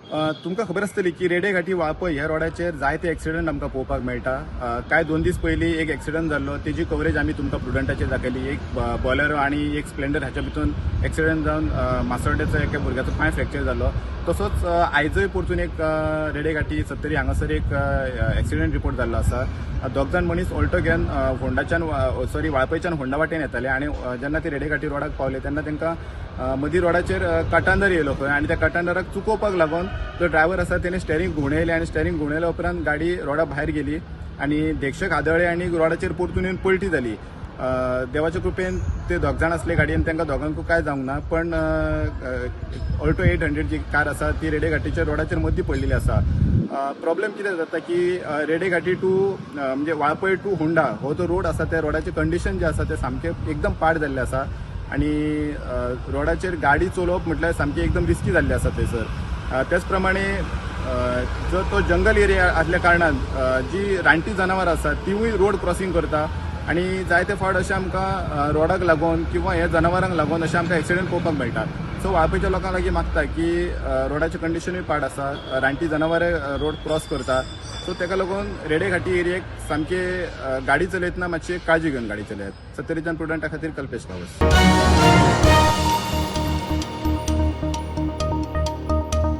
तुमकां खबर आसतली की रेडे घाटी वाळपय ह्या रोडाचेर जायते एक्सिडंट आमकां पळोवपाक मेळटा. कांय 2 दीस पयलीं एक एक्सिडंट जाल्लो, तेजी कवरेज आमी तुमकां प्रुडंटाचेर दाखयली. एक बॉलेरो आनी एक स्प्लेंडर हाच्या भितून एक्सिडंट जावन मासोड्डेचो एका भुरग्याचो पांय फ्रॅक्चर जाल्लो. तसोच आयजय परतून एक रेडे घाटी सत्तरी हांगासर एक एक्सिडंट रिपोर्ट जाल्लो आसा. दोग जाण मनीस ऑल्टो घेवन होंडाच्यान, सॉरी, वाळपयच्यान होंडा वाटेन येताले आनी जेन्ना ते रेडे घाटी रोडाक पावले तेन्ना तांकां मदीं रोडाचेर काटांदर येयलो खंय आनी त्या काटांदराक चुकोवपाक लागून जो ड्रायव्हर आसा तेणे स्टेरींग घुंवडयलें आनी स्टेरींग घुंवडयल्या उपरांत गाडी रोडा भायर गेली आनी धेकशेक आदळ्ळे आनी रोडाचेर परतून येवन पलटी जाली. देवाच्या कृपेन ते दोग जाण आसले गाडयेन, तांकां दोगांकूय कांय जावंक ना. पण ऑल्टो 800 जी कार आसा ती रेडे घाटीच्या रोडाचेर मदीं पडलेली आसा. प्रॉब्लेम कितें जाता की रेडे घाटी टू म्हणजे वाळपय टू होंडा हो जो रोड आसा, त्या रोडाचें कंडिशन जें आसा तें सामकें एकदम पाड जाल्लें आसा आनी रोडाचेर गाडी चलोवप म्हटल्यार सामकी एकदम रिस्की जाल्ली आसा थंयसर. तेच प्रमाणे जो तो जंगल एरिया आसल्या कारणान जी रानटी जनावरां आसा तिवूय रोड क्रॉसिंग करता आनी जायते फावट अशें आमकां रोडाक लागून किंवा हे जनावरांक लागून अशें आमकां एक्सिडंट पळोवपाक मेळटा. सो वाळपयच्या लोकां लागीं मागता की रोडाचें कंडिशनूय पाड आसा, रानटी जनावरां रोड क्रॉस करता. सो ताका लागून रेडे घाटी एरियेक सामके गाडी चलयतना मातशी काळजी घेवन गाडी चलयात. सत्तरीच्यान प्रुडंटा खातीर कल्पेश गांवस.